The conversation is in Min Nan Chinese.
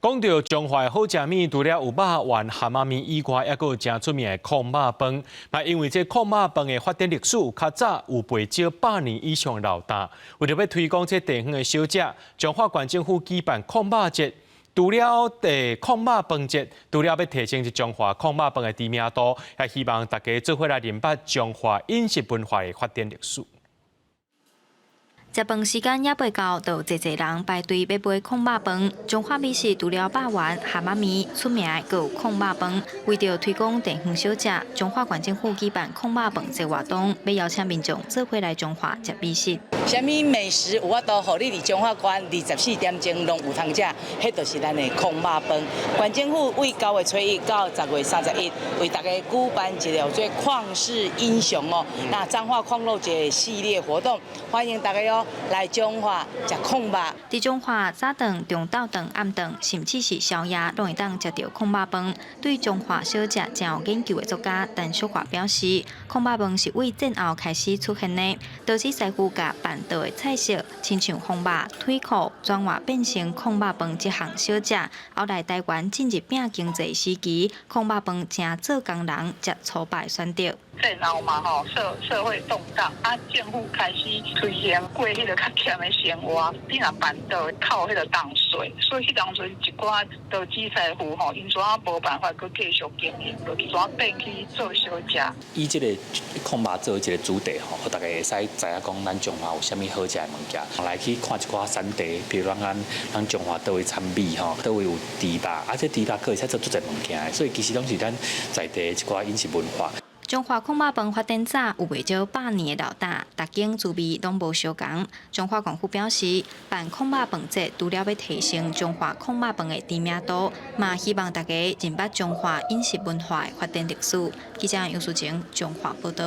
講到彰化好食物，除了有肉圓、蚶仔麵以外，猶閣有誠出名的炕肉飯。嘛，因為這炕肉飯的發展歷史較早，有袂少百年以上老大。為著欲推廣這地方的小食，彰化縣政府舉辦炕肉節。除了炕肉飯節，除了欲提升這彰化炕肉飯的知名度，也希望大家做伙來認捌彰化飲食文化的發展歷史。食飯時間猶未到，就濟濟人排隊欲買炕肉飯。彰化美食除了肉圓、蚶仔麵，出名的閣有炕肉飯。為著推廣地方小食，彰化縣政府舉辦炕肉飯節活動，欲邀請民眾做伙來彰化食美食。啥物美食有法度予你佇彰化縣24點鐘攏有通食，彼就是咱的炕肉飯。縣政府為9月初1到10月31，為大家舉辦一个叫做曠世英雄哦，那彰化炕肉節系列活動，歡迎大家哦來彰化食炕肉。佇彰化早頓、中晝頓、暗頓，甚至是宵夜，攏會當食著炕肉飯。對彰化小食誠有研究的作家陳淑華表示，炕肉飯是為戰後開始出現的，刀子師傅共辦桌的菜色，親像風肉、腿褲，轉化變成炕肉飯這項小食。後來台灣進入拼經濟時期，炕肉飯成做工人食粗飽的選擇。戰後嘛吼，社會動盪，啊，政府開始推行過彼個較儉的生活，你若辦桌扣彼個重稅，所以彼當陣一寡刀子師傅吼，𪜶怎無辦法閣繼續經營落去，怎變去做小食。以這個炕肉做一個主題吼，予大家會使知影講咱彰化有啥物好食的物件，來去看一寡產地，比如講咱彰化佗位產米吼，佗位有豬肉，啊，這豬肉閣會使做足濟物件，所以其實攏是咱在地的一寡飲食文化。彰化炕肉飯發展早，有袂少百年的老大，逐間滋味攏無相仝。彰化縣府表示，辦炕肉飯節，除了欲提升彰化炕肉飯的知名度，嘛希望大家認捌彰化飲食文化的發展歷史。記者楊淑晴彰化報道。